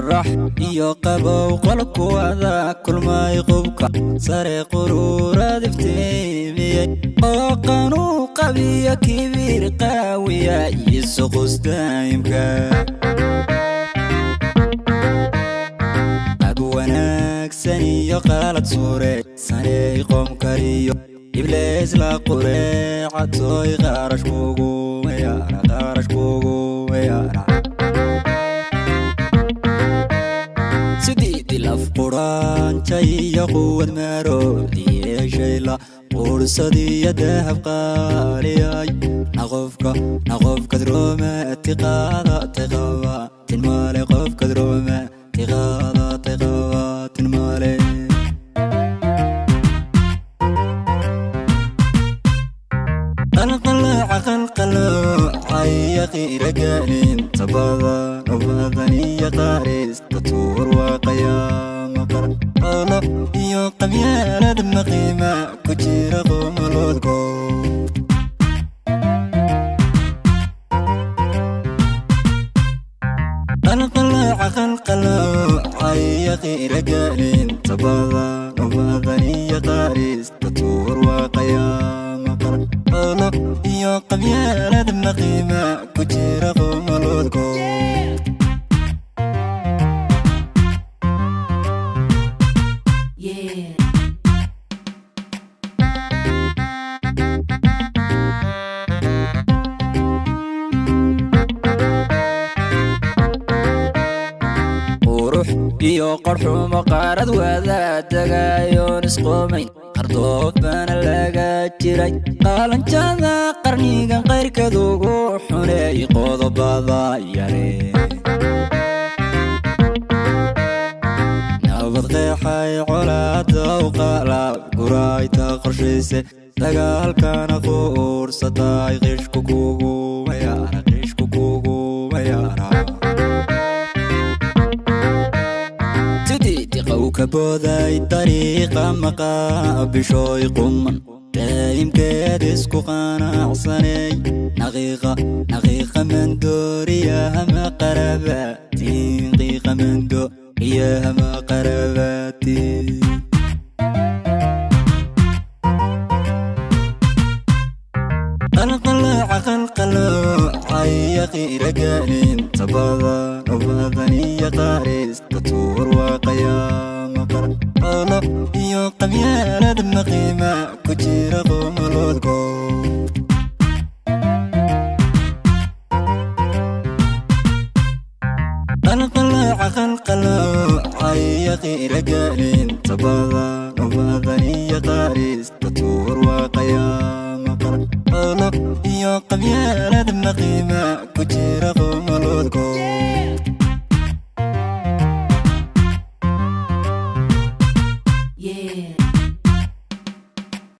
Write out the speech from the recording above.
Qorax iyo qabow qolkuwada kulmay, qubka sare quruurad iftiimiyey, qooqanuu qabiyo kibir qaawiya isuqus daa'imka. Qab wanaagsan iyo qalad suure saney qoomkariyo ibleys la qureecatoy, qarash kugu mayaara, qarash kugu mayaara. Sidii dilaf quraanja iyo quwad maroodi yeeshayla quursadiyo dahab qaaliyay, naqofka naqofkad roomati qaadatay qaba tinmaale, qofkad roomati qaadatay qaba tinmaale. Qalqalooca qalqaloocaya qiiragelinta badan u badan iyo qaarista tuur waa qayaama qaran, qolo iyo qabyaalad maqiima ku jira qomoloodko. Qalqalooca qalqaloocaya qiiragelinta badan u badan iyo qaarista tuur waa qayaama qaran, qolo iyo qabyaalad maqiima ku jira qomoloodko. Yeah. Qurux iyo qorxumo qaarad wadaadagayoon isqoomayn, qardoofana laga jiray qaalanjada qarnigan qayrkeed ugu xuney qodobada yare. Nabad qeexay colaada u qalab gurayta qorshayse, dagaalkana quursatay, qishku kugu mayaara, qishku kugu mayaara. Sidii diqow ka booday dariiqa maqaabishooy quman daa'imkeed isku qanacsanay, naqiiqa naqiiqa mandooriyaha maqarabatiin, qiiqa mandooriyaha maqarabatiin. Qalqalooca qalqaloocaya qiiragelinta badan u badan iyo qaarista tuur waa qayaama qaran, qolo iyo qabyaalad maqiima ku jira qomoloodko. Qalqalooca qalqaloocaya qiiragelinta badan u badan iyo qaarista tuur waa qayaama qaran, qolo iyo qabyaalad maqiima ku jira.